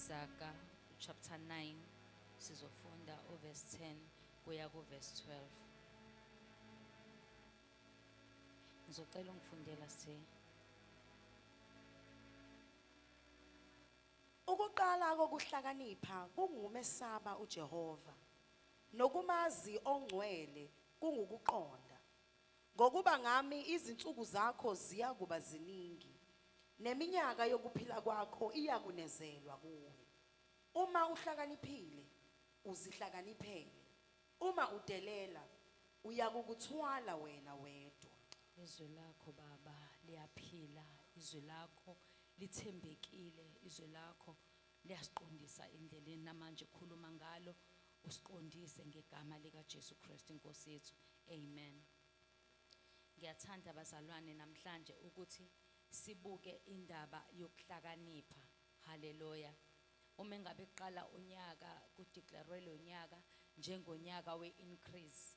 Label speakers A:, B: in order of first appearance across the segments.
A: Izaga chapter 9 sizofunda uverse 10 kuya kuverse 12. Ngizocela ungifundela sithe.
B: Ukuqala kokuhlakanipha kungumesaba uJehova, nokumazi ongcwele kungukuqonda. Ngokuba ngami izinsuku zakho ziyakuba ziningi, neminyaka yokuphila kwakho iyakunezelwa kuwe. Uma uhlakaniphile, uzihlakaniphele. Uma udelela, uyakukuthwala wena wedwa.
A: Izwi lakho Baba liyaphila, izwi lakho lithembekile, izwi lakho liyasiqondisa endleleni namanje khuluma ngalo usiqondise ngegama lika Jesu Kristu inkosi yethu. Amen. Ngiyathanda bazalwane namhlanje ukuthi sibuke indaba yokuhlakanipha. Haleluya. Uma ngabe kuqala unyaka kudeclare lo nyaka njengonyaka we-increase.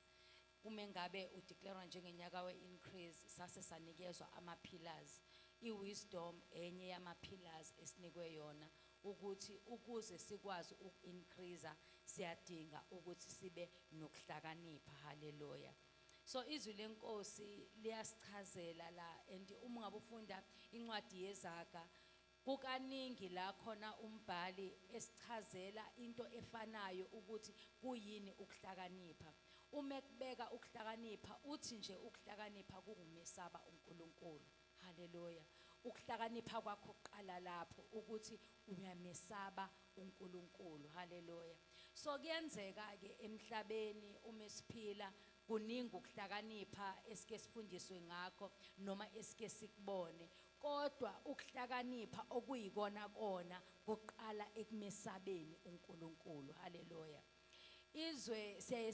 A: Uma ngabe udeclare njengenyaka we-increase sase sanikezwa ama-pillars. I-wisdom enye yama-pillars esinikwe yona ukuthi ukuze sikwazi uku-increase siyadinga ukuthi sibe nokuhlakanipha. Haleluya. So izwi lenkosi liyasichazela la, and uma ngabe ufunda incwadi yeZaga kukaningi la khona umbhali esichazela into efanayo ukuthi kuyini ukuhlakanipha. Uma ekubeka ukuhlakanipha uthi nje ukuhlakanipha kungumesaba uNkulunkulu. Haleluya. Ukuhlakanipha kwakho kuqala lapho ukuthi uyamesaba uNkulunkulu. Haleluya. So kuyenzeka ke emhlabeni uma siphila kuningi ukuhlakanipha esike sifundiswe ngakho noma esike sikubone, kodwa ukuhlakanipha okuyikona kona kuqala ekumesabeni uNkulunkulu. Haleluya. Izwe siyaye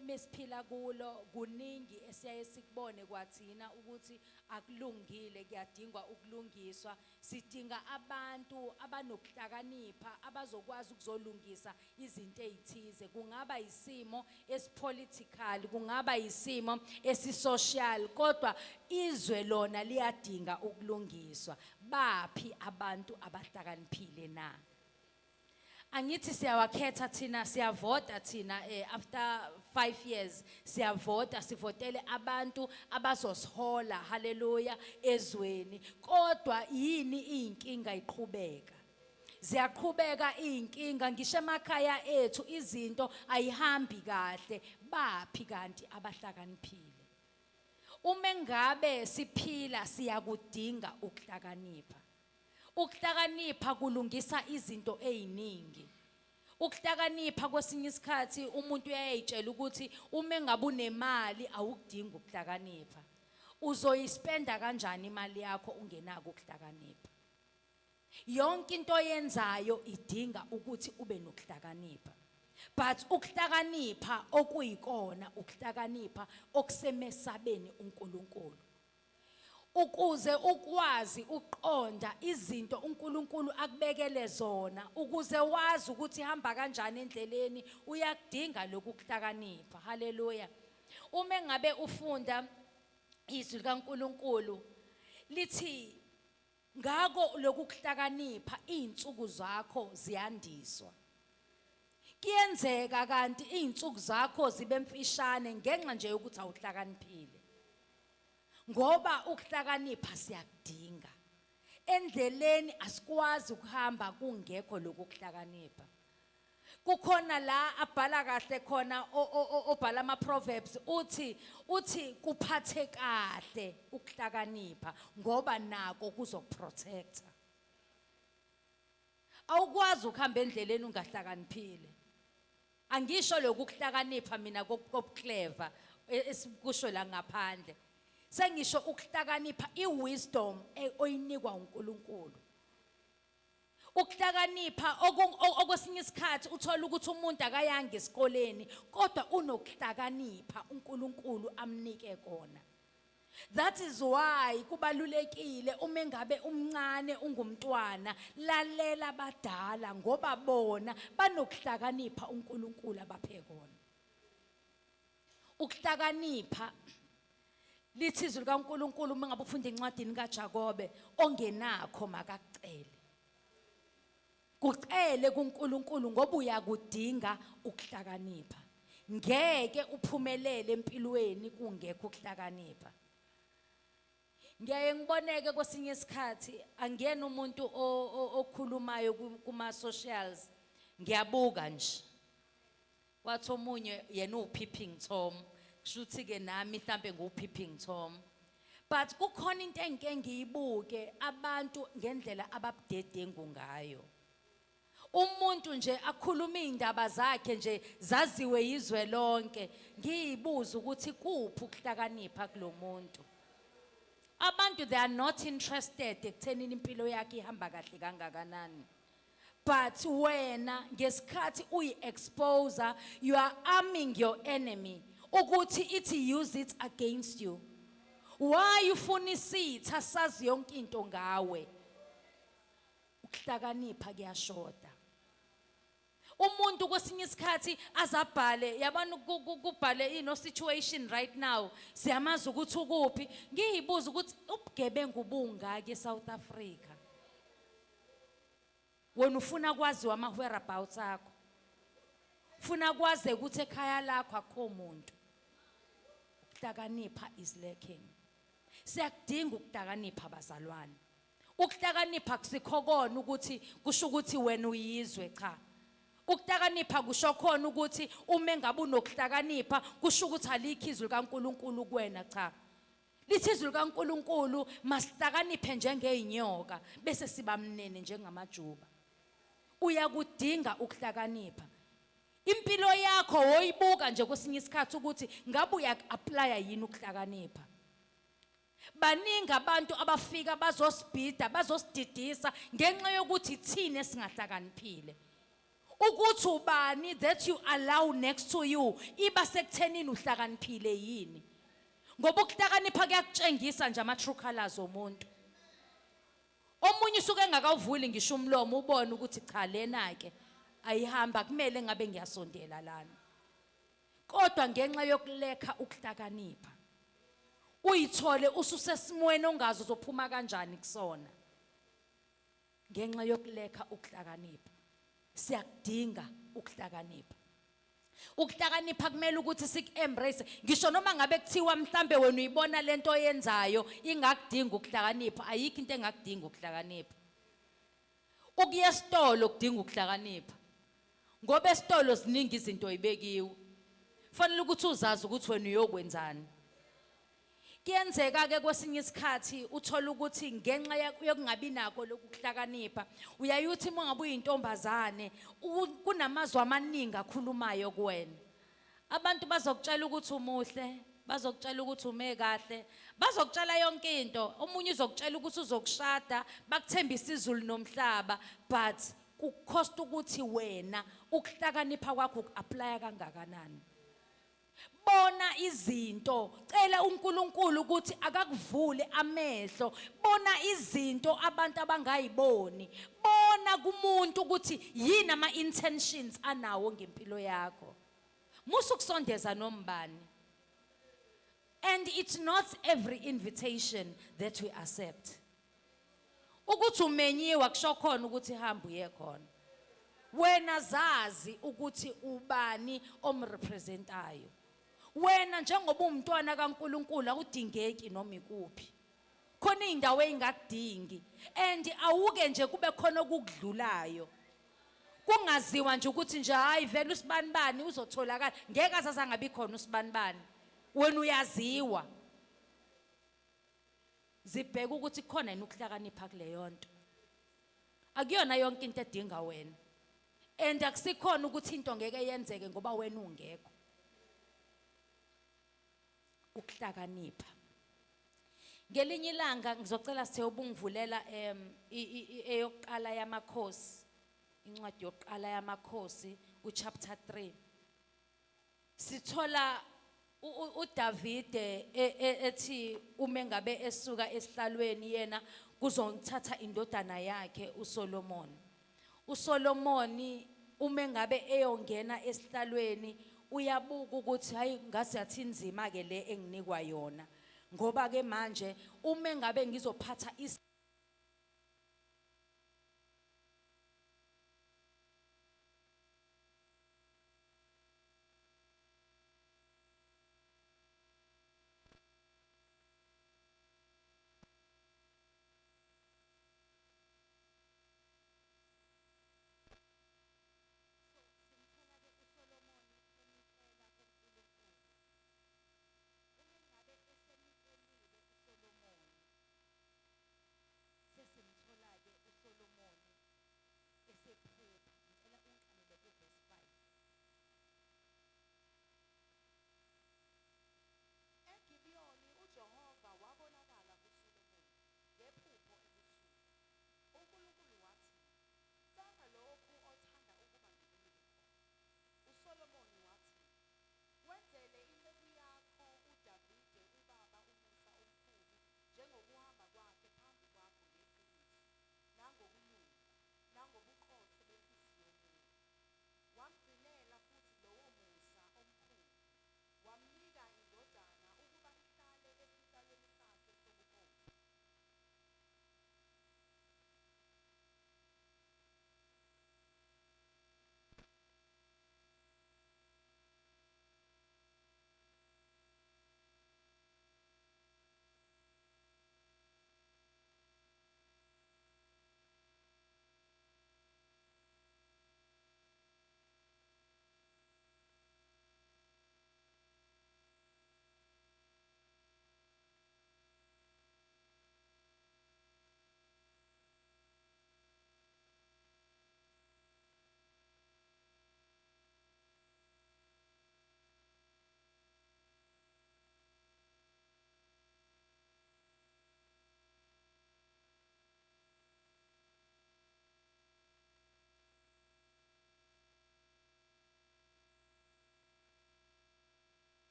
A: mesiphila kulo kuningi esiyaye sikubone kwathina ukuthi akulungile, kuyadingwa ukulungiswa. Sidinga abantu abanokuhlakanipha abazokwazi ukuzolungisa izinto ezithize, kungaba isimo esipolitical, kungaba isimo esisocial, kodwa izwe lona liyadinga ukulungiswa. Baphi abantu abahlakaniphile na? Angithi siyawakhetha thina, siyavota thina after 5 years siyavota, sivotele abantu abazosihola. Haleluya, ezweni. Kodwa yini inkinga iqhubeka? Ziyaqhubeka inkinga ngisho emakhaya ethu, izinto ayihambi kahle. Baphi kanti abahlakaniphile? Uma ngabe siphila siyakudinga ukuhlakanipha. Ukuhlakanipha kulungisa izinto eziningi. Ukuhlakanipha kwesinye isikhathi umuntu uyayitshela ukuthi uma engabe unemali awukudingi ukuhlakanipha. Uzoyispenda kanjani imali yakho ungenako ukuhlakanipha? Yonke into oyenzayo idinga ukuthi ube nokuhlakanipha. But ukuhlakanipha okuyikona ukuhlakanipha okusemesabeni uNkulunkulu. Ukuze ukwazi uqonda izinto uNkulunkulu akubekele zona, ukuze wazi ukuthi hamba kanjani endleleni, uyakudinga lokhu kuhlakanipha. Haleluya. Uma ngabe ufunda izwi likaNkulunkulu lithi ngako lokhu kuhlakanipha izinsuku zakho ziyandiswa. Kuyenzeka kanti izinsuku zakho zibe mfishane ngenxa nje yokuthi awuhlakaniphile. Ngoba ukuhlakanipha siyakudinga. Endleleni asikwazi ukuhamba kungekho lokhu kuhlakanipha. Kukhona la abhala kahle khona obhala ama Proverbs uthi kuphathe kahle ukuhlakanipha ngoba nako kuzokuprotecta. Awukwazi ukuhamba endleleni ungahlakaniphile. Angisho lokhu ukuhlakanipha mina kobuclever esikusho la ngaphandle. Sengisho ukuhlakanipha iwisdom oyinikwa uNkulunkulu. Ukuhlakanipha okwesinye isikhathi uthola ukuthi umuntu akayanga esikoleni kodwa unokuhlakanipha uNkulunkulu amnike kona. That is why kubalulekile uma engabe umncane ungumntwana lalela abadala ngoba bona banokuhlakanipha uNkulunkulu abaphe kona. Ukuhlakanipha lithi izwi likaNkulunkulu uma ngabe ufunda encwadini kaJakobe, ongenakho makakucele. Kucele kuNkulunkulu ngoba uyakudinga ukuhlakanipha. Ngeke uphumelele empilweni kungekho ukuhlakanipha. Ngiyaye ngiboneke kwesinye isikhathi angiyena umuntu okhulumayo kuma socials, ngiyabuka nje. Wathi omunye yena uPeeping Tom, kusho ke nami mhlambe nguPeeping Tom. But kukhona into engike ngiyibuke abantu ngendlela ababudedengu ngayo. Umuntu nje akhuluma izindaba zakhe nje zaziwe yizwe lonke, ngiyibuza ukuthi kuphi ukuhlakanipha kulomuntu. Abantu they are not interested ekuthenini impilo yakhe ihamba kahle kangakanani. But wena ngesikhathi uyi-expose, you are arming your enemy ukuthi ithi use it against you. Why ufuna isitha sazi yonke into ngawe? Ukuhlakanipha kuyashoda. Umuntu kwesinye isikhathi azabhale, yabona kubhale ino situation right now, siyamazi ukuthi ukuphi. Ngiyibuza ukuthi ubugebengu bungaki eSouth Africa? Wena ufuna kwaziwa ama whereabouts akho. Ufuna kwaze ukuthi ekhaya lakho akukho muntu. Ukuhlakanipha is lacking. Siyakudinga ukuhlakanipha bazalwane. Ukuhlakanipha kusikho kona ukuthi kusho ukuthi wena uyizwe, cha. Ukuhlakanipha kusho khona ukuthi uma engabe unokuhlakanipha kusho ukuthi alikho izwi likaNkuluNkulu kuwena, cha. Lithi izwi likaNkuluNkulu masihlakaniphe njengeinyoka bese sibamnene njengamajuba. Uyakudinga ukuhlakanipha. Impilo yakho woyibuka nje kwesinye isikhathi ukuthi ngabe uyaku-applya yini ukuhlakanipha. Baningi abantu abafika bazosibhida, bazosididisa ngenxa yokuthi thina esingahlakaniphile. Ukuthi ubani that you allow next to you iba sekuthenini uhlakaniphile yini. Ngoba ukuhlakanipha kuyakutshengisa nje ama true colors omuntu. Omunye usuke engakawuvuli ngisho umlomo ubone ukuthi cha lena ke ayihamba, kumele ngabe ngiyasondela lana. Kodwa ngenxa yokulekha ukuhlakanipha uyithole ususesimweni ongazi uzophuma kanjani kusona. Ngenxa yokulekha ukuhlakanipha. Siyakudinga ukuhlakanipha. Ukuhlakanipha kumele ukuthi siku-embrace, ngisho noma ngabe kuthiwa mhlambe wena uyibona lento oyenzayo ingakudinga ukuhlakanipha, ayikho into engakudinga ukuhlakanipha. Ukuya esitolo kudinga ukuhlakanipha, ngoba esitolo ziningi izinto oyibekiwe, fanele ukuthi uzazi ukuthi wena uyokwenzani. Kuyenzeka ke kwesinye isikhathi uthola ukuthi ngenxa yokungabi nako lokuhlakanipha uyayuthi uma ngabe uyintombazane kunamazwi amaningi akhulumayo kuwena. Abantu bazokutshela ukuthi umuhle, bazokutshela ukuthi ume kahle, bazokutshela yonke into. Omunye uzokutshela ukuthi uzokushada, bakuthembisa izulu nomhlaba, but kukhosta ukuthi wena ukuhlakanipha kwakho uku-applya kangakanani. Bona izinto, cela uNkulunkulu ukuthi akakuvule amehlo. Bona izinto abantu abangayiboni. Bona kumuntu ukuthi yini ama intentions anawo ngempilo yakho. Musa ukusondeza nombani. And it's not every invitation that we accept. Ukuthi umenyiwe akusho khona ukuthi hamba uye khona. Wena zazi ukuthi ubani omrepresentayo. Wena njengoba umntwana kaNkuluNkulu awudingeki noma ikuphi. Khona indawo engakudingi and awuke nje kube khona okukudlulayo. Kungaziwa nje ukuthi nje hayi vele usibanibani uzotholakala, ngeke azaze angabi khona usibanibani. Wena uyaziwa. Zibheka ukuthi khona yini ukuhlakanipha kuleyo nto. Akuyona yonke into edinga wena. And akusikhona ukuthi into ngeke yenzeke ngoba wena ungekho. Ukuhlakanipha. Ngelinye ilanga ngizocela sithe ubungivulela eyokuqala yamakhosi, incwadi yokuqala yamakhosi kuchapter 3. Sithola uDavide ethi uma ngabe esuka esihlalweni yena kuzongithatha indodana yakhe uSolomon. uSolomon uma ngabe eyongena esihlalweni uyabuka ukuthi hayi ngathi yathi inzima ke le enginikwa yona, ngoba ke manje uma ngabe ngizophatha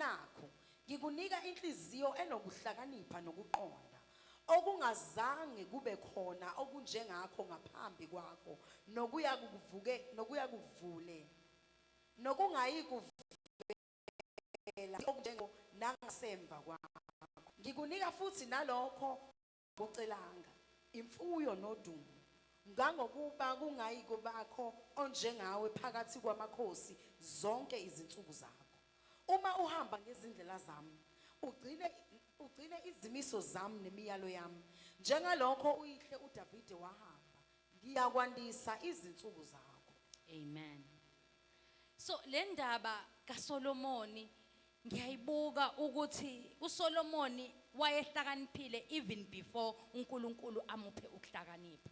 B: Nakhu ngikunika inhliziyo enokuhlakanipha nokuqonda, okungazange kube khona okunjengakho ngaphambi kwakho, nokuya kuvuke nokuya kuvule nokungayi kuvela okunjengo nangasemva kwakho. Ngikunika futhi nalokho kucelanga, imfuyo nodumo, ngangokuba kungayi kubakho onjengawe phakathi kwamakhosi zonke izinsuku zakho. Uma uhamba ngezindlela zami, ugcine izimiso zami nemiyalo yami, njengalokho uyihle uDavide wahamba, ngiyakwandisa izinsuku zakho.
A: Amen. So le ndaba kaSolomoni ngiyayibuka ukuthi uSolomoni wayehlakaniphile even before uNkulunkulu amuphe ukuhlakanipha.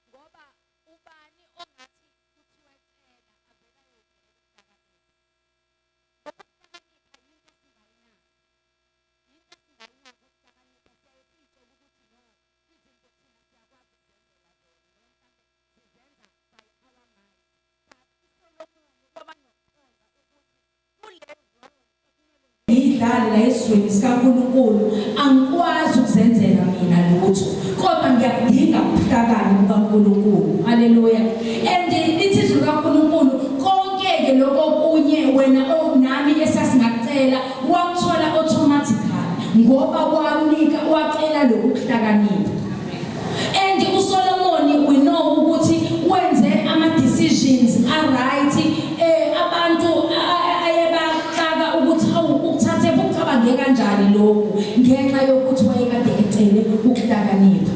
A: Ngoba ubani ongathi kuthiwa cela avela ayocela ukuhlakanipha? Ukuhlakanipha yinto esingayinaki. Yinto esingayinaki ukuhlakanipha. Siyaye siyitshele ukuthi no, izinto thina siyakwazi ukuzenzela zona, noma mhlambe sizenza by our might. But uSolomoni waba nokuqonda ukuthi kule role ekumele ngiyidlale la esizweni sikaNkulunkulu, angikwazi ukuzenzela mina lutho, kodwa ngiyakudinga ubuhlakani bukaNkulunkulu. Haleluya. And lithi izwi likaNkulunkulu, konke-ke lokho okunye wena nami esasingakucela wakuthola automatically, ngoba wanika wacela lokhu kuhlakanipha. And uSolomoni, we know ukuthi wenze ama decisions a-right, abantu ayebaxaka ukuthi hawu, ukuthathe ukucabange kanjani lokhu, ngenxa yokuthi wayekade ecele ukuhlakanipha.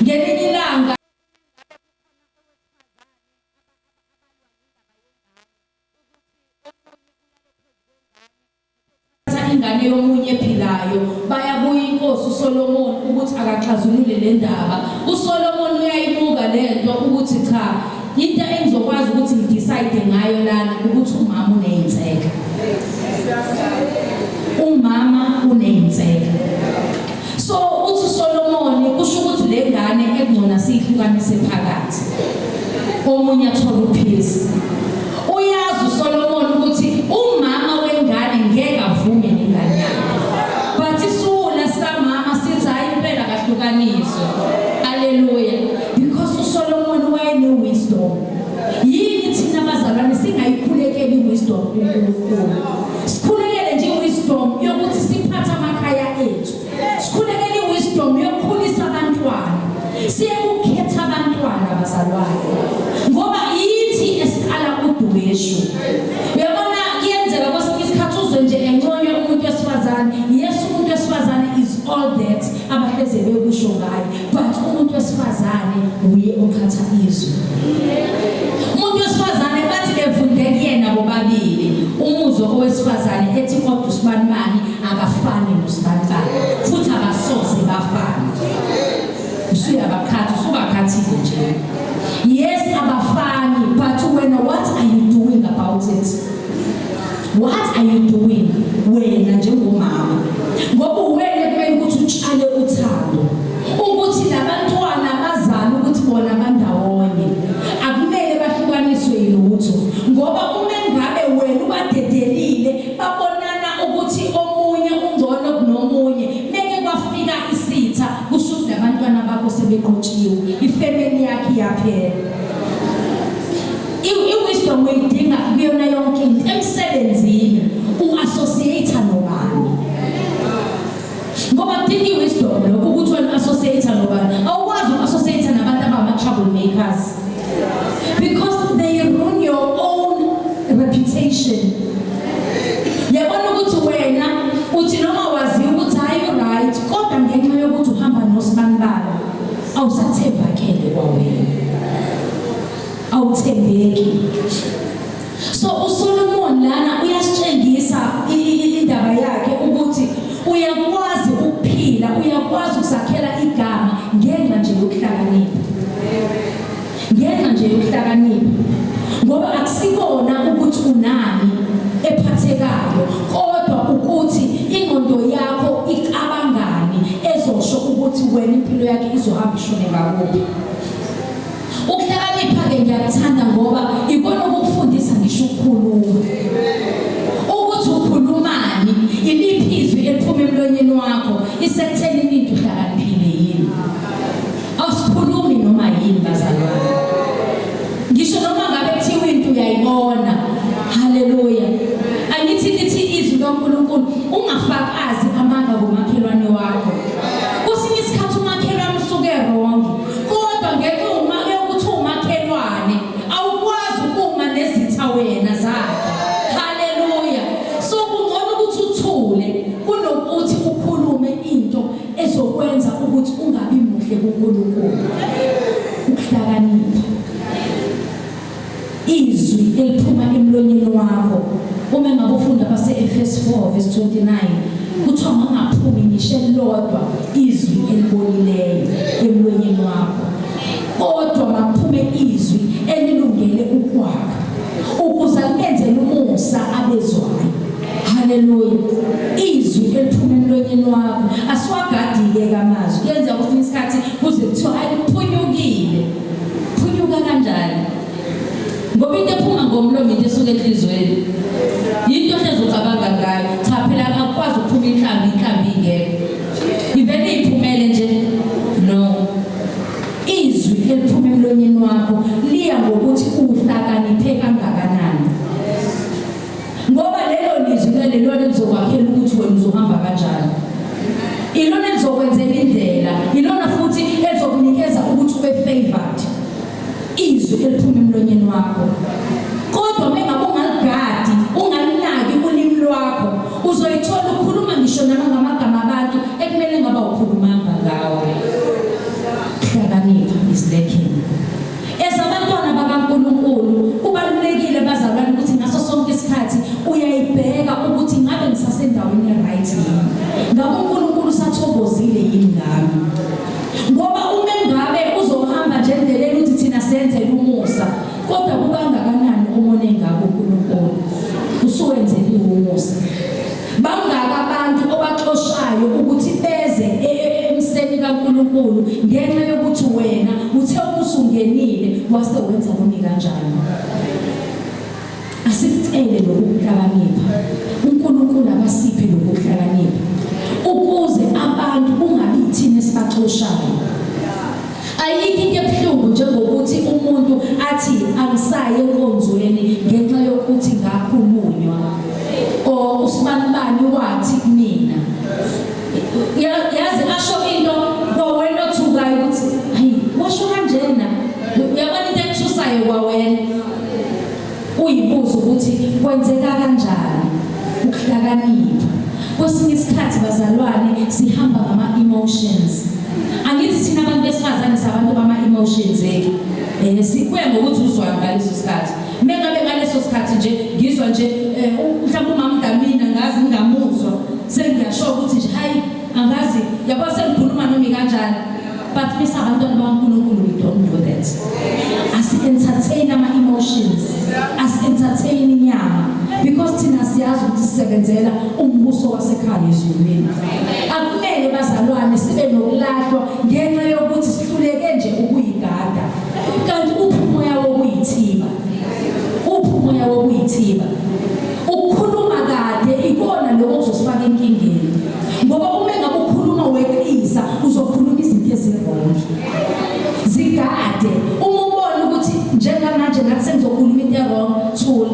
A: Ngelinye ilanga ingane yomunye ephilayo, baya kuya inkosi uSolomon ukuthi akaxazulule le ndaba. USolomon uyayibuka lento ukuthi cha, into engizokwazi ukuthi ngidecide ngayo lana ukuthi umama uneyinseka, umama uneyinseka. So uthi uSolomon, kusho ukuthi le ngane ekungcona siyihlukanise phakathi, omunye athola upeace. Uyazi uSolomon ukuthi umama wengane ngeke avume nengane yakhe, but isiwula sikamama sithi hayi, impela kahlukaniswe. Haleluya. Because uSolomon wayene-wisdom. Yini thina abazalwane singayikhulekeli i-wisdom kuNkulunkulu? Sikhulekele nje i-wisdom yokuthi siphathe amakhaya ethu, sikhulekele i-wisdom yokukhulisa abantwana, siye kukhetha abantwana bazalwane, ngoba yithi esiqala udweshu. Uyabona, kuyenzeka kwesinye isikhathi uzwe nje enconywa umuntu wesifazane. Yes, umuntu wesifazane is all that abahleze bekusho ngaye, but umuntu wesifazane uye ochatha izwe. Umuntu wesifazane bathi befunde kuyena bobabili, umuzwa owesifazane ethi kodwa usibanibani akafani nosibanibani, futhi abasoze bafana. Usuyabakhatha, usubakhathile nje. Yes, abafani, but wena, what are you doing about it? What are you doing wena njengomama? Ngoba uwena kumele ukuthi utshale uthando, ukuthi labantwana bazali ukuthi bona bandawonye, akumele bahlukaniswe yilutho, ngoba uma ngabe wena ubadedelile babonana ukuthi omunye ungcono kunomunye, meke kwafika isitha, kusho ukuthi labantwana bakho sebeqotshiwe, ifamily yakhe iyaphela. I-wisdom uyidinga kuyona yonke into. Emsebenzini u-associate nobani? Ngoba kudinga i-wisdom lokho ukuthi wena u-associate nobani. Awukwazi uku-associate nabantu abangama-trouble makers, because they ruin your own reputation. Yabona ukuthi wena uthi noma waziwa ukuthi hayi, right, kodwa ngenxa yokuthi uhamba nosibanibani, awusathembakele kwawena, awuthembeki. So uSolomon lana uyasitshengisa indaba yakhe ukuthi uyakwazi ukuphila, uyakwazi ukuzakhela igama ngenxa nje yokuhlakanipha, ngenxa nje yokuhlakanipha, ngoba akusikona ukuthi unani ephathekayo, kodwa ukuthi ingqondo yakho icabangani ezosho ukuthi wena impilo yakhe izohamba ishone ngakuphi. Ukuhlakanipha-ke ngiyakuthanda ngoba ikona ukukufundisa ngisho ukukhuluma, ukuthi ukhulumani. wakho isekuthenini into uhlakaniphile yini. Awusikhulumi noma yini bazalwane. Ngisho noma ngabe kuthiwa into uyayibona. Haleluya. Angithi lithi izwi kaNkulunkulu ungafakazi amanga kumakhelwane wakho. Kwesinye isikhathi umakhelwane usuke wrong, kodwa ngenxa uma yokuthi umakhelwane awukwazi ukuma nezitha wena zakhe. Haleluya. So kungcono ukuthi uthule kunokuthi ukhulume into ezokwenza ukuthi ungabi muhle kuNkulunkulu. Ukuhlakanipha. Izwi eliphuma emlonyeni wakho, uma ngabe ufunda base-Efesu 4 verse 29, kuthiwa mangaphumi ngisho elilodwa izwi elibolileyo emlonyeni wakho, kodwa makuphume izwi elilungele ukwakha, ukuze kubenzele umusa abezwayo. Haleluya. Izwi eliphuma emlonyeni wakho, asiwagadi-ke kamazwi. Kuyenzeka kwesinye isikhathi kuze kuthiwa hayi kuphunyukile. Phunyuka kanjani? Ngoba into ephuma ngomlomo into esuka enhliziyweni. Yinto ohlezi ucabanga ngayo. Cha phela akukwazi ukuphuma inhlambi, inhlambi ingekho. Ivele iphumele nje. No. Izwi eliphuma emlonyeni wakho liya ngokuthi uhlakaniphe kangakanani. Ngoba lelo lizwi lelona lizokwakhela ukuthi wena uzohamba kanjani. Ilona elizokwenzela indlela, ilona futhi elizokunikeza ukuthi ube favored. Izwi eliphuma emlonyeni wakho. Kodwa mengabe ungaligadi, ungalinaki ulimi lwakho, uzoyithola ukhuluma ngisho noma ngamagama abantu ekumele ngaba ukhulumanga ngawo. Hlakanipha is lacking. As abantwana bakaNkulunkulu kubalulekile bazalwane ukuthi ngaso sonke isikhathi uyayibheka ukuthi ngabe ngisasendaweni e-right yini. Ngabe uNkulunkulu usathokozile yini ngami. Ngoba uma ngabe uzohamba nje endleleni uthi thina senzele umusa, kodwa kukangakanani umone ngako uNkulunkulu? Usuwenzeliwe umusa. Bangaka abantu obaxoshayo ukuthi beze emseni kaNkulunkulu ngenxa yokuthi wena uthe ubusungenile wase wenza noma kanjani. Asicele lokuhlakanipha. uNkulunkulu akasiphe lokuhlakanipha ukuze abantu kungabi thina esibaxoshayo. Ayikho into ebuhlungu njengokuthi umuntu athi angisayi enkonzweni ngenxa yokuthi ngakhulunywa or usibanibani wathi kumina. Yazi asho into kwawena othukayo ukuthi hayi washo kanjena. Uyabona into ekuthusayo kwawena, uyibuza ukuthi kwenzeka kanjani. Ukuhlakanipha. Kwesinye isikhathi bazalwane sihamba ngama emotions. Angithi thina abantu besifazane sabantu bama emotions ethu. Sikuya ngokuthi uzwani ngaleso sikhathi. Mengabe ngaleso sikhathi nje ngizwa nje mhlawumbe umama Dlamini angazi ngingamuzwa, sengiyasho ukuthi nje hayi angazi yabo sengikhuluma noma kanjani. But misa abantwana bakaNkulunkulu, we don't do that. Asi entertain ama emotions, asi entertain inyama, because thina siyazi ukuthi sisebenzela umbuso wasekhaya ezulwini. Akumele bazalwane sibe nokulahlwa ngenxa yokuthi sihluleke nje ukuyigada. Kanti uphi umoya wokuyithiba? Uphi umoya wokuyithiba? Ukukhuluma kade ikona lokho okuzosifaka enkingeni. Ngoba uma ngabe ukhuluma weqisa uzokhuluma izinto eziwrong. Zigade. Uma ubona ukuthi njengamanje ngathi sengizokhuluma into ewrong, thula.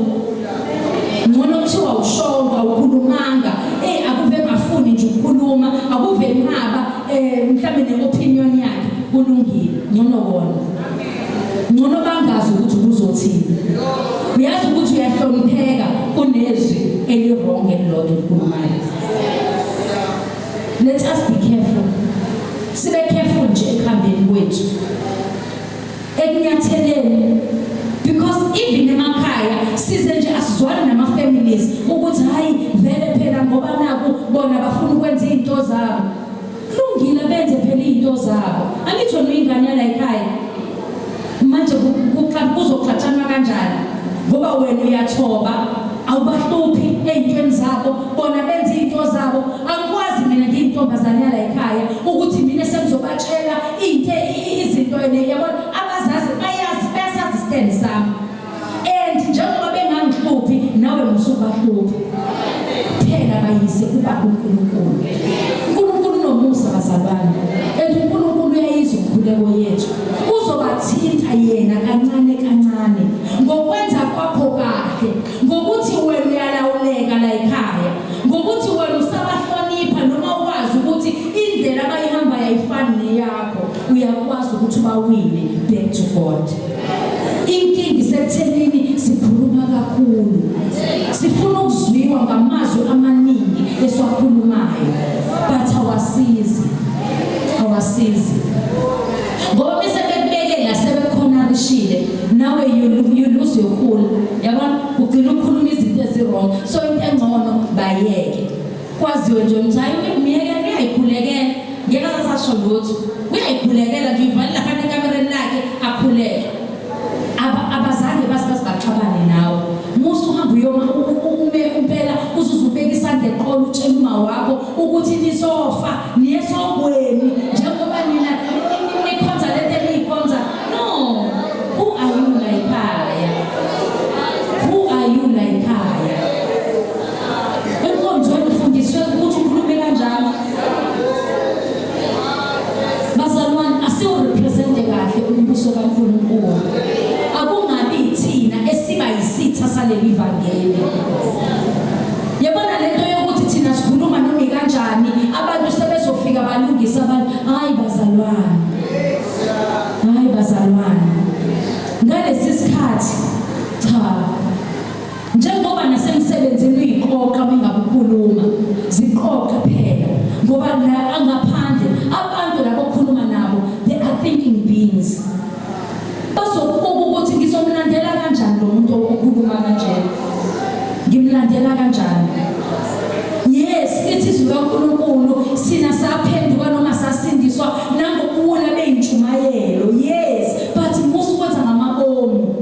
A: Ngcono kuthiwa ushonga ukhulumanga, akuve ngafuni nje ukukhuluma, akuve nqaba mhlambe ne-opinion yakhe kulungile, ngcono kona. Ngcono bangazi ukuthi uzothini. Uyazi ukuthi uyahlonipheka kunezwi eli-wrong elilodwa elikhulumayo. Let us be careful. Sibe careful nje ekuhambeni kwethu. Ekunyatheleni. Because even emakhaya size nje asizwani nama families ukuthi hayi vele phela ngoba naku bona bafuna ukwenza izinto zabo. Kulungile benze phela izinto zabo. Angithi wena uyingane yala ekhaya. Manje kuzoxatshanwa kanjani? Ngoba wena uyathoba, awubahluphi ezintweni zabo, bona benza izinto zabo. Angikwazi mina ngiyintombazane yala ekhaya ukuthi mina sengizobatshela into izinto ene yabona abazazi bayazi bayasazi stand sami. And njengoba bengangihluphi nawe musubahluphi. Phela bayise ubaba uNkulunkulu. sibawine back to God. Inkinga isekuthenini sikhuluma kakhulu, sifuna ukuzwiwa ngamazwi amaningi esiwakhulumayo, but awasizi, awasizi, ngoba bese bekubekela sebekhonarishile nawe, you lose your cool, yabona, ugcina ukukhuluma izinto ezi-wrong. So into engcono bayeke, kwaziwe nje ukuthi hayi, myeke, uyayikhulekela, ngeke asasasho lutho, uyayikhulekela nje, uyivalela phana ekamereni lakhe akhuleke. Abazange baze bazi baxabane nawe. Musu uhamba uyoma ume impela uzuze ubeka isandla eqolo, utshela uma wakho ukuthi nizofa niye esogweni njengoba nina nikhonza lento eniyikhonza. No, who are you la ekhaya? Who are you la ekhaya? Enkonzweni ufundiswe ukuthi ukhulume kanjalo? Bazalwane, asiwu-represente kahle umbuso kaNkulunkulu. Akungabi thina esiba yisitha saleli vangeli. Yabona lento yokuthi thina sikhuluma noma kanjani, abantu sebezofika balungise abantu. Hayi bazalwane, hayi bazalwane, ngalesi sikhathi cha. Njengoba nasemsebenzini uyiqoqa uma ukhuluma, ziqoqe phela, ngoba la angaphandle abantu labo okhuluma nabo, they are thinking beings. Bazokubuka ukuthi ngizomlandela kanjani lo muntu okhuluma kanjena, ngimlandela kanjani? Yes, lithi izwi kaNkulunkulu sina saphenduka noma sasindiswa nangokuwula beyintshumayelo. Yes, but musukwenza ngamabomu.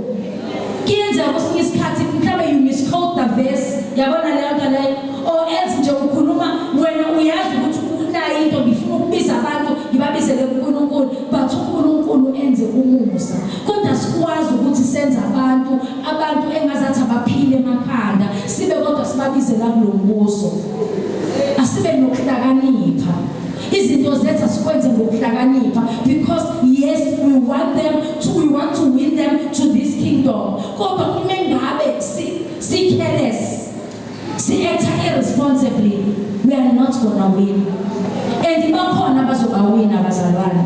A: Kuyenzeka kwesinye isikhathi mhlawumbe you misquote the verse, yabona leyo nto leyo, or else nje ukhuluma wena uyazi ukuthi unayo into, ngifuna ukubiza abantu ngibabizele kuNkulunkulu, but uNkulunkulu enze umusa, kodwa sikwazi ukuthi senze abantu engazathi abaphile emakhanda, sibe kodwa sibabizela kulo mbuso. Asibe nokuhlakanipha, izinto zethu asikwenze ngokuhlakanipha, because yes, we want to win them to this kingdom, kodwa uma ngabe si careless, si act irresponsibly, we are not gonna win, and bakhona abazobawina abazalwane.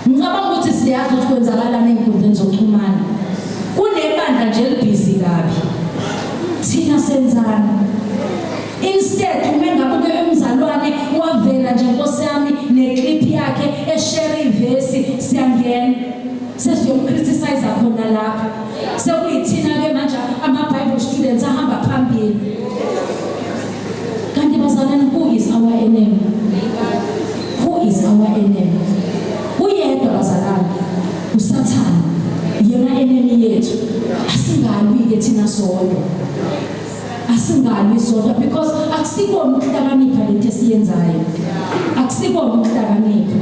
A: Ngicabanga ukuthi siyazi ukuthi kwenzakalani ey'nkundleni zokuxhumana. Kunebandla nje eli-busy kabi. Thina senzani? Instead, uma ngabe uke umzalwane wavela nje, nkosi yami, ne-clip yakhe e-share ivesi, siyangena sesiyom-criticize khona lapha. Sekuyithina-ke manje ama-Bible students ahamba phambili. Kanti bazalwane, who is our enemy? Who is our enemy? Uyedwa bazalwane, uSathane, yena enemy yethu. Asingalwi-ke thina sodwa, asingalwi sodwa, because akusikona ukuhlakanipha lento esiyenzayo, akusikona ukuhlakanipha.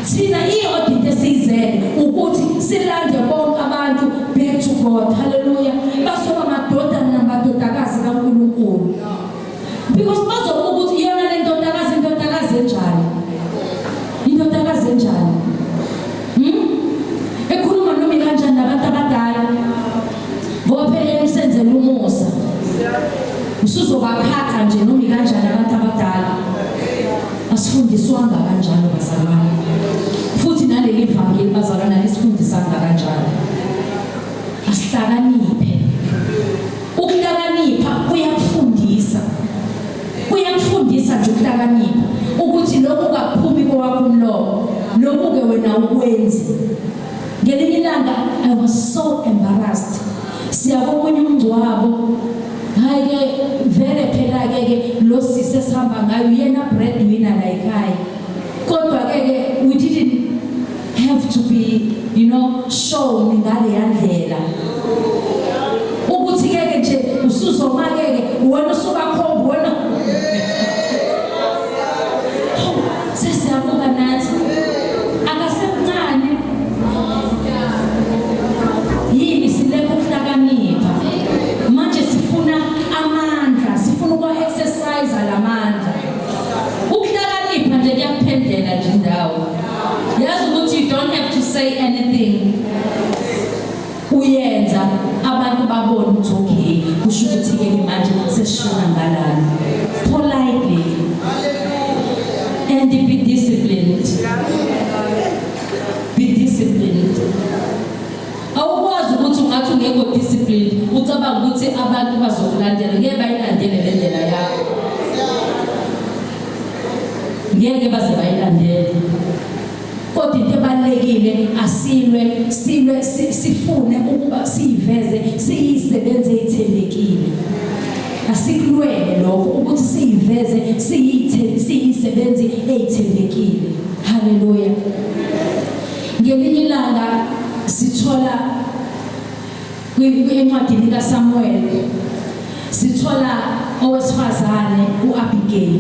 A: Thina iyodwa into esiyizele ukuthi silande bonke abantu back to God. Haleluya! Bazoba amadodana namadodakazi kaNkulunkulu, because bazobuka ukuthi iyona le ndodakazi, indodakazi enjani, indodakazi enjani, Ekhuluma noma kanjani nabantu abadala, ngoba phela yena usenzela umusa, usuzobakhatha nje noma kanjani abantu abadala. Asifundiswanga kanjalo bazalwane, futhi naleli vangeli bazalwane alisifundisanga kanjalo. Asihlakaniphe. Ukuhlakanipha kuyakufundisa, kuyakufundisa nje ukuhlakanipha ukuthi lokhu kakuphumi kowakho umlomo, lokhu-ke wena ukwenzi. Ngelinye ilanga I was so embarrassed. Siya komunye umngcwabo. Hayi-ke vele phela-ke ke lo sisi esihamba ngayo uyena breadwinner la ekhaya, kodwa-ke ke we didn't have to be shown ngaleya ndlela ukuthi ke nje usuzoma-ke ke wena usubakhomba wena. Hawu, sesiyabuka nathi akasemncane yini. Sileka ukuhlakanipha manje, sifuna amandla, sifuna ukwa-exercise lamandla. Ukuhlakanipha nje kuyakuphendlela nje indawo, yazi ukuthi you don't have to say anything. ukuthi abantu bazokulandela, ngeke bayilandele le ndlela yakho, ngeke baze bayilandele. Kodwa into ebalulekile, asilwe, silwe, sifune ukuba siyiveze siyisebenze ithembekile. Asikulwele lokho ukuthi siyiveze siyisebenzi eyithembekile. Haleluya. Ngelinye ilanga sithola encwadini kaSamuel, sithola owesifazane uAbigail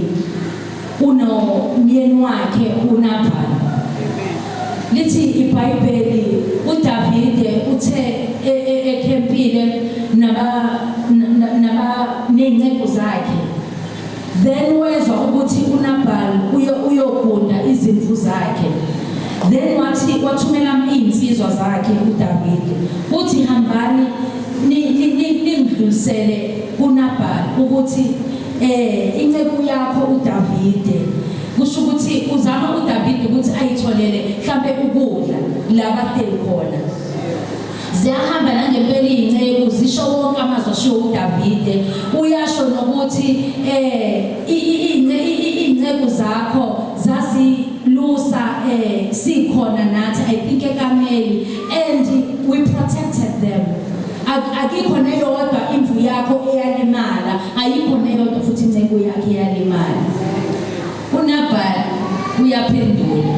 A: unomyeni wakhe uNabal. Lithi iBhayibheli uDavide uthe ekhempile naba nezinceku zakhe, then wezwa ukuthi uNabal uyogunda izimvu zakhe. Then wathi wathumela insizwa zakhe uDavide, uthi hambani ningidlulisele kuNabal ukuthi inceku yakho uDavide. Kusho ukuthi uzama uDavide ukuthi ayitholele mhlambe ukudla la bahleli khona. Ziyahamba nangempela iy'nceku, zisho wonke amazwi ashiwo uDavide. Uyasho nokuthi iy'nceku zakho zazilusa sikhona nathi, I think ekameli, and we protected them. Akikho neyodwa imvu yakho eyalimala, ayikho neyodwa futhi inceku yakhe eyalimala. UNabal uyaphendula,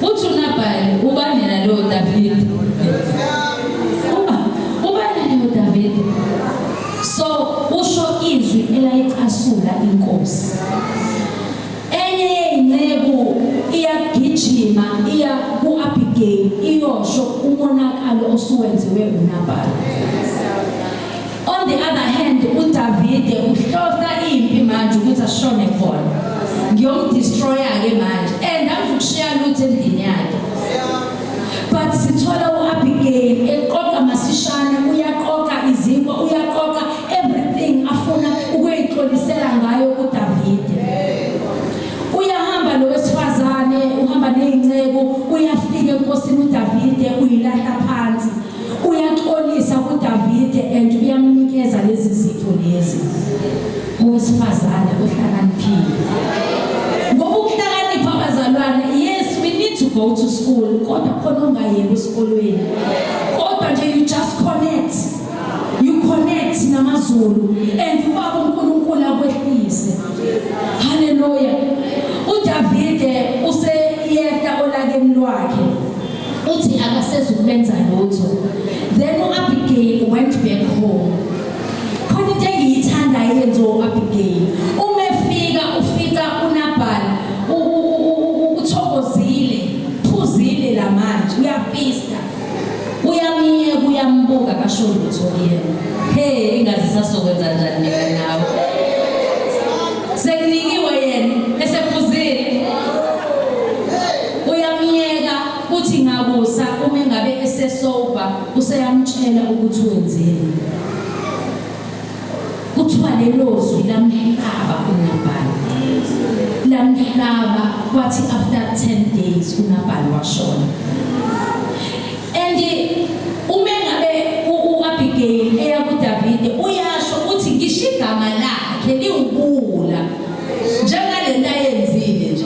A: uthi uNabal ubani nalowo David? Ubani nalowo David? So usho izwi elayicasula inkosi. Enye yey'nceku iyagijima iya ku-Abigail iyosho umonakalo osuwenziwe uNabal. On the other hand, uDavide uhlohla impi manje ukuthi ashone khona. Ngiyomdestroya-ke manje and angizukushiya lutho endlini yakhe. But sithola u-Abigail eqoqa masishane, uyaqoqa izinkwa, uyaqoqa everything afuna ukuyixolisela ngayo kuDavide. Uyahamba lo wesifazane, uhamba nezinceku, uyafika enkosini uDavide, uyilahla phansi, uyaxolisa kuDavide and uyamnikeza lezi zipho lezi. Owesifazane ohlakaniphile. Ngoba ukuhlakanipha, abazalwane, yes, we need to go to school, kodwa khona ungayeki esikolweni, kodwa nje you just connect, you connect namazulu and ubaba uNkulunkulu akwehlise. Haleluya. uDavide useyehla olakeni lwakhe, uthi akasezukubenza lutho. Then uAbigail went back home. Khona into engiyithandayo eyenziwa uAbigail, uma efika ufika uNabal uthokozile, phuzile la manje, uyafista, uyamiyeka, uyambuka, kasho lutho kuyena. Hey, ingazi sasokwenza njani mina nawe, sekunikiwe yena esephuzile. Uyamiyeka, uthi ngakusa uma engabe esesoba useyamtshela ukuthi wenzeni. Kuthiwa lelo zwi lamhlaba uNabal, lamhlaba. Kwathi after 10 days uNabal washona. And uma ngabe uAbigail eya kuDavide, uyasho uthi ngisho igama lakhe liwubula njengalento ayenzile nje.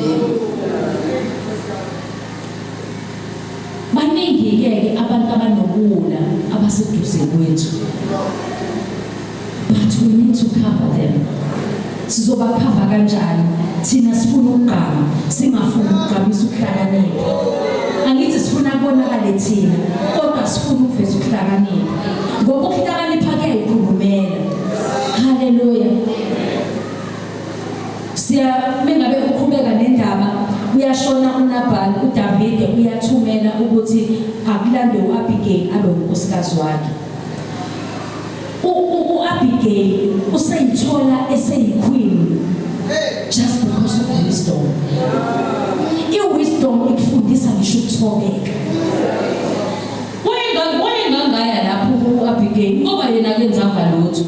A: Baningi ke ke abantu abanobula abaseduze kwethu, but we need to cover them. Sizobakhava kanjani? Thina sifuna ukugqama, singafuni ukugqamisa ukuhlakanipha. Angithi sifuna kubonakale thina, kodwa sifuna ukuveza ukuhlakanipha, ngoba ukuhlakanipha kuyayikhulumela. Haleluya. Siya mengabe uqhubeka nendaba, uyashona uNabal, uDavide uyathumela ukuthi akulandwe uAbigail abe unkosikazi wakhe. UAbigail useyithola eseyiqueen just because of wisdom. I-wisdom ikufundisa ngisho ukuthobeka. Wayengangaya lapho u-Abigail ngoba yena akenzanga lutho,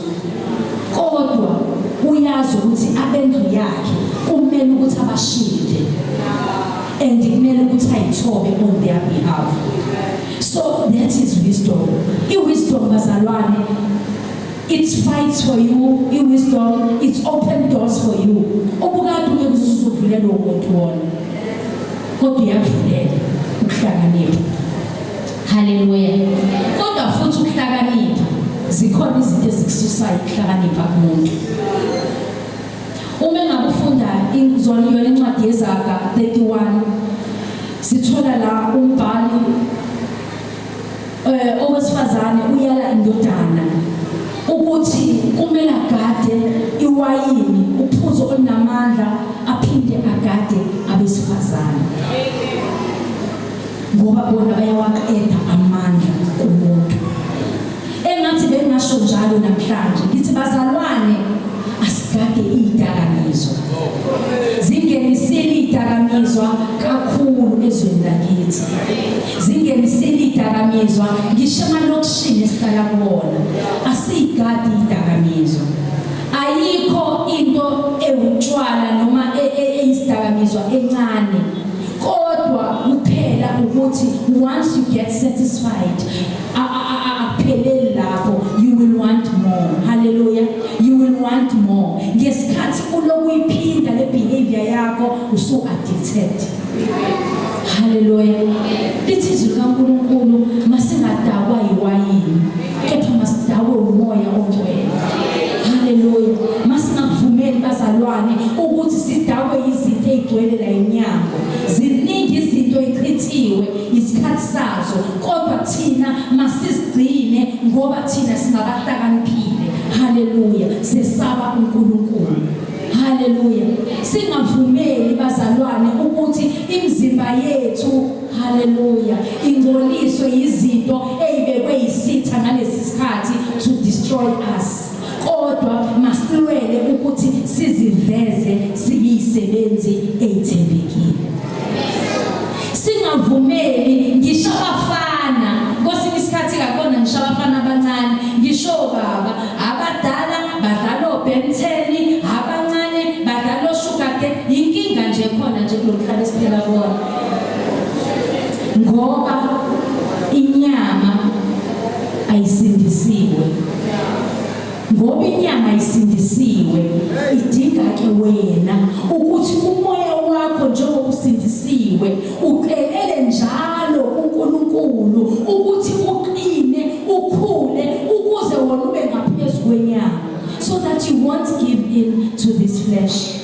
A: kodwa uyazi ukuthi abendlu yakhe kumele ukuthi abashinde and kumele ukuthi ayithobe on their behalf. So that is wisdom. I-wisdom, bazalwane. It fights for you, i-wisdom, it open doors for you. Ubukade ungeke uze uzuvulela umuntu wona. Kodwa iyakuvulela ukuhlakanipha. Haleluya. Kodwa futhi ukuhlakanipha zikhona izinto ezikususayo ukuhlakanipha kumuntu. Uma engabe ufunda zona yona incwadi yeZaga 31 sithola la umbhali owesifazane uyala indodana ukuthi kumele agade iwayini uphuzo olunamandla aphinde agade abesifazane ngoba bona bayawaqeda amandla kumuntu. Engathi bengasho njalo namhlanje ngithi bazalwane asigade izidakamizwa. Zingenisile izidakamizwa kakhulu ezweni lakithi. Zingenisile izidakamizwa ngisho emalokishini esihlala kuwona. Asiyigadi izidakamizwa. Ayikho into ewutshwala noma eyisidakamizwa encane. Kodwa kuphela ukuthi once you get satisfied akupheleli lapho, you will want more. Hallelujah. You will want more. Ngesikhathi ulokuyiphinda le behavior yakho usu addicted. Hallelujah. Lithi izwi likaNkulunkulu masingadakwa yiwayini kepha masidakwe umoya ongcwele. Hallelujah. Masingakuvumeli bazalwane ukuthi sidakwe izinto ezigcwele la eminyango. Ziningi izinto ezichithiwe isikhathi sazo kodwa thina masizigcine ngoba thina singabahlakaniphile. Hallelujah. Sesaba uNkulunkulu. Hallelujah. Singavumeli bazalwane ukuthi imizimba yethu, hallelujah, ingcoliswe izinto ezibekwe yisitha ngalesi sikhathi to destroy us. Kodwa masilwele ukuthi siziveze siyisebenzi ezithembekile. Singavumeli ngisho abafana, kwesinye isikhathi kakona ngisho abafana abancane, ngisho baba abadala badlala oBen 10, abancane badlala oSugar Gang. Inkinga nje khona nje kulomhlaba esiphila kuwona. Ngoba inyama ayisindisiwe. Ngoba inyama ayisindisiwe, idinga ke wena ukuthi umoya wakho njengoba usindisiwe ucelele njalo kuNkulunkulu ukuthi uqine ukhule ukuze wona ube ngaphezulu kwenyama, so that you won't give in to this flesh.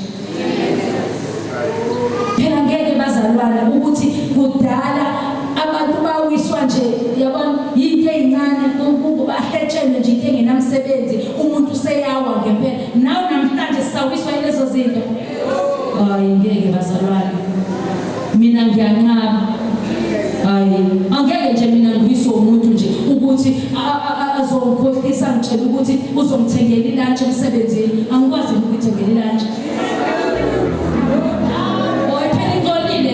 A: Phela ngeke bazalwane ukuthi kudala abantu bawiswa nje, yabona, into ezincane bahletshelwe nje into engenamsebenzi, umuntu useyawa ngempela. Nawe namhlanje sisawiswa lezo zinto. Hayi ngeke bazalwane, mina ngiyanqaba. Hayi angeke nje mina ngiwiswe umuntu nje ukuthi azongikhohlisa ngitshela ukuthi uzongithengela ilunch emsebenzini. Angikwazi ukuyithengela ilunch. Oy phela ingcolile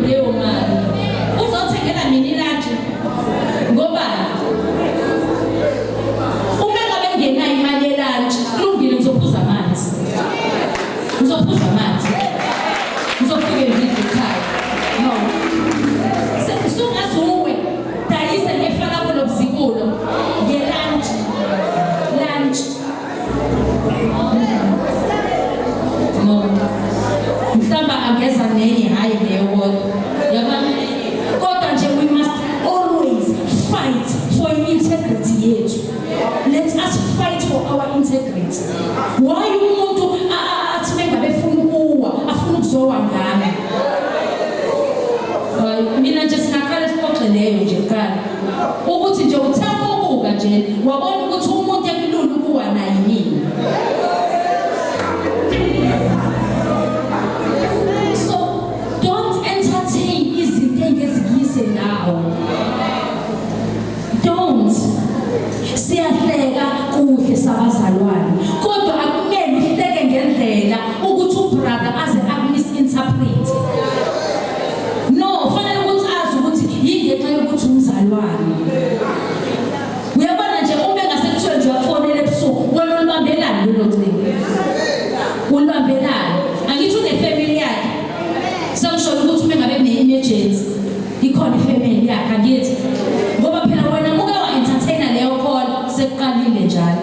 A: leyo mali. Uzothengela mina ilunch ngoba uma ngabe ngenayo imali yelunch kulungile, ngizophuza amanzi. Ngizophuza amanzi. Ngizofike ngidle ekhaya. No. Sungazuwe dayise ngefa lakho lobuzibulo ngelunch. Lunch. No. Mhlamba angeza nenye, hayi leyo kodwa. Yabona? Kodwa nje we must always fight for integrity yethu. Let us fight for our integrity. Why umuntu athi mengabe efuna ukuwa, afuna ukuzowa ngami? Hayi mina nje singaqala sixoxe leyo nje kuqala. Ukuthi nje uthanda ukubuka nje wabona ukuthi umuntu ekulula ukuwa naye yini. So don't entertain izinto engezikuyise ndawo. Don't. Siyahleka kuhle sabazalwane, kodwa akumele uhleke ngendlela ukuthi ubrother aze akumisinterpret. No, fanele ukuthi azi ukuthi yingenxa yokuthi umzalwane. Uyabona nje uma engase kuthiwe nje uyakufonela ebusuku, wena ulibambelani lolo cingo? Ulibambelani? Angithi une-family yakhe. Sengisho ukuthi uma ngabe kune-emergency ikhona ifamily yakhe, angithi? Ngoba phela wena muke wa-entertaina leyo call sekuqalile njalo.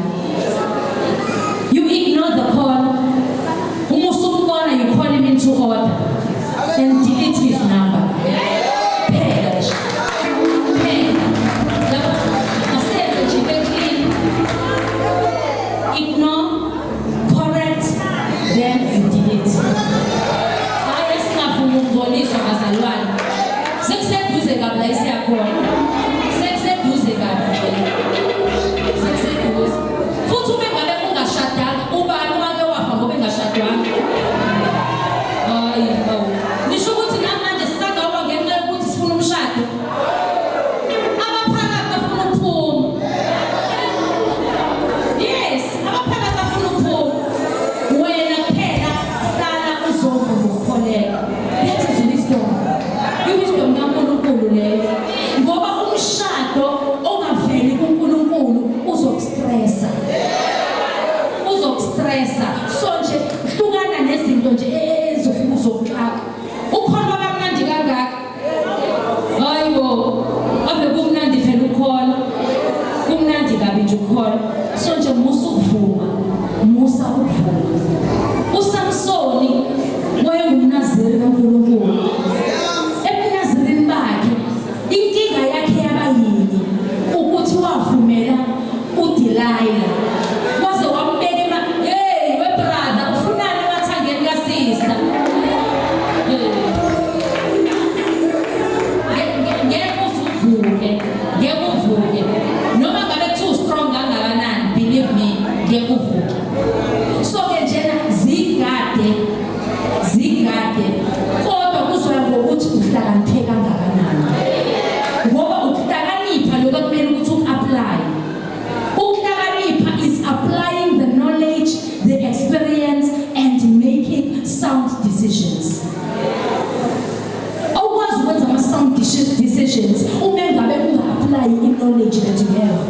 A: wrong decisions uma ngabe unga-apply i-knowledge that you have.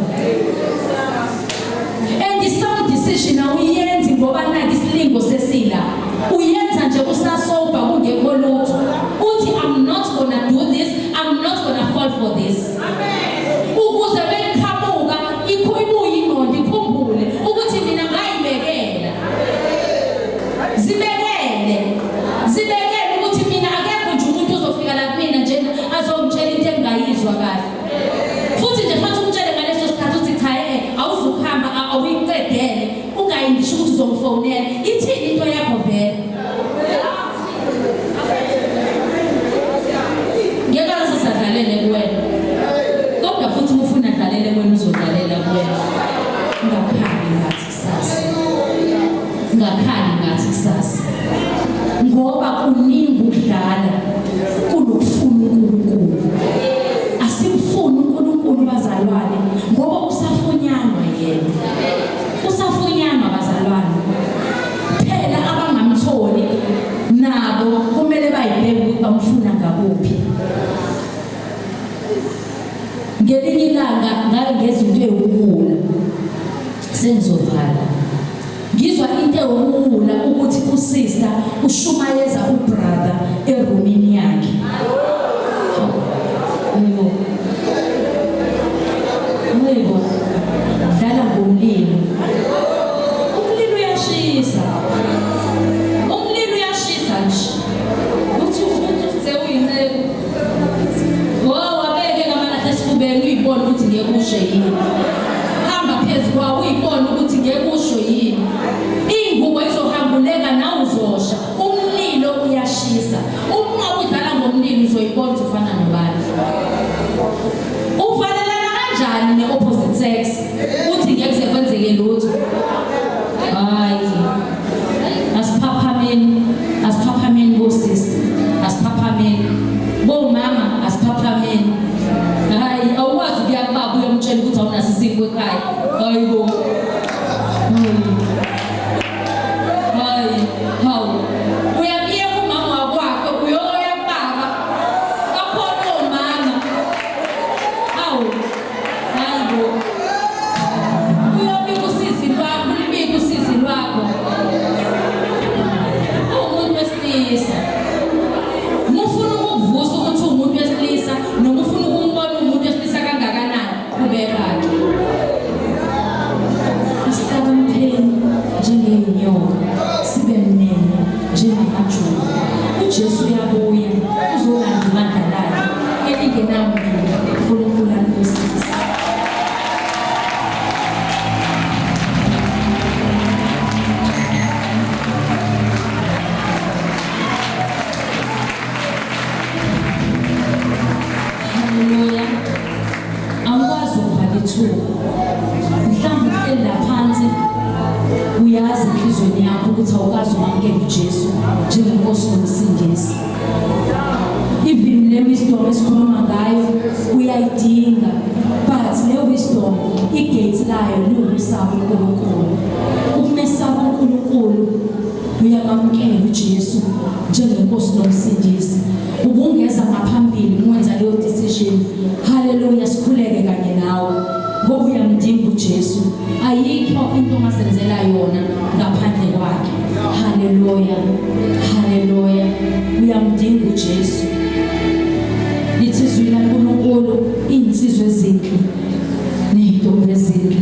A: And i-sound decision awuyenzi ngoba naki isilingo sesila, uyenza nje usasoba kungekho lutho, uthi I'm not gonna do this, I'm not gonna fall for this. Ukuze beqhamuka ibuye ingqondo ikhumbule ukuthi mina ngayibekela. Zibekele, zibekele ukuthi mina akekho nje umuntu ozofika la kumina njena azongitshela into engingayizwa kahle. Futhi nje fanele umtshele ngaleso sikhathi uthi cha, awuzukuhamba, awuyiqedele, ungayi ngisho ukuthi uzongifonela. Ithini into yakho vele? Ngeke aze sadlalele kuwena, kodwa futhi uma ufuna adlalele kuwena uzodlalela kuwena. Ungakhali ngathi kusasa, ungakhali ngathi kusasa, ngoba kuningi ukudlala kunokufuna uNkulunkulu. Asimfuni uNkulunkulu bazalwane, ngoba usafunyanwa yena, usafunyanwa bazalwane. Phela abangamtholi nabo kumele bayibheke ukuthi bamfuna ngakuphi. Ngelinye ilanga ngake ngezwa into ewukuwula, sengizovala, ngizwa into ewukuwula ukuthi usister ushumayeza ubrother erumini yakhe. Hayibo, hayibo, dlala ngomlilo. Umlilo uyashisa, umlilo uyashisa nje. Uthi umuntu usewuyinceku, wabeke ngamalahle esifubeni, uyibone ukuthi ngeke ushe yini. Hamba phezu kwawo, uyibone ukuthi ngeke usho yini. Ingubo izohambuleka nawe uzosha. Umlilo uyashisa. Uma udlala ngomlilo uzoyibona ukuthi ufana nobani. Uvalelana kanjani ne-opposite sex uthi ngeke kuze kwenzeke lutho? Hayi, asiphaphameni, asiphaphameni bosisi, asiphaphameni bomama, asiphaphameni. Hayi, awukwazi ukuya kubaba uyomtshela ukuthi awunaso isinkwa ekhaya. Hayibo, hayi, hawu, uyamyeka umama wakwakhe uyoya kubaba. Bakhona omama. Hawu, hayibo, uyobika usizi lwakho, ulibike usizi lwakho. Uwumuntu wesilisa, uma ufuna ukukuvusa ukuthi uwumuntu wesilisa, noma ufuna ukumbona umuntu wesilisa kangakanani, qhubeka-ke. Asihlakanipheni njengey'nyoka, sibe mnene njengamajuba. UJesu uyabuya, uzolanda ibandla lakhe elingenamlilo. uNkulunkulu anibusise. Haleluya. Awukwazi ukuvala ithuba. Mhlawumbe uhleli la phansi, uyazi enhliziyweni yakho ukuthi awukazi ukwamukela uJesu njengenkosi nomsindisi. Even le wisdom esikhuluma ngayo uyayidinga, but le wisdom igate layo liwukusaba uNkulunkulu. Ukumesaba uNkulunkulu, uyamamukela uJesu njengenkosi nomsindisi. Ubungeza ngaphambili mwenza leyo decision. Haleluya, sikhuleke kanye nawe ngoba uyamdinga uJesu. Ayikho into ongasenzela yona ngaphandle kwakhe. Haleluya, haleluya, uyamdinga uJesu. Lithi izwi laNkulunkulu, iy'nsizwa ezinhle ney'ntombi ezinhle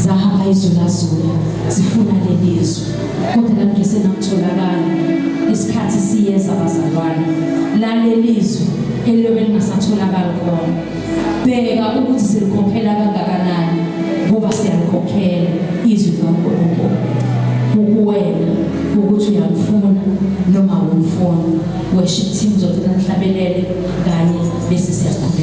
A: zahamba izulazula zifuna leli zwi, kodwa langesenakutholakala. Isikhathi siyeza bazalwane laleli zwi eliyobe lingasatholakali khona. Bheka ukuthi silikhokhela kangakanani, ngoba siyalikhokhela izwi likaNkulunkulu. Kukuwena ukuthi uyamfuna noma awumfuni. Worship team, zodwa nihlabelele kanye bese siyakhuleka.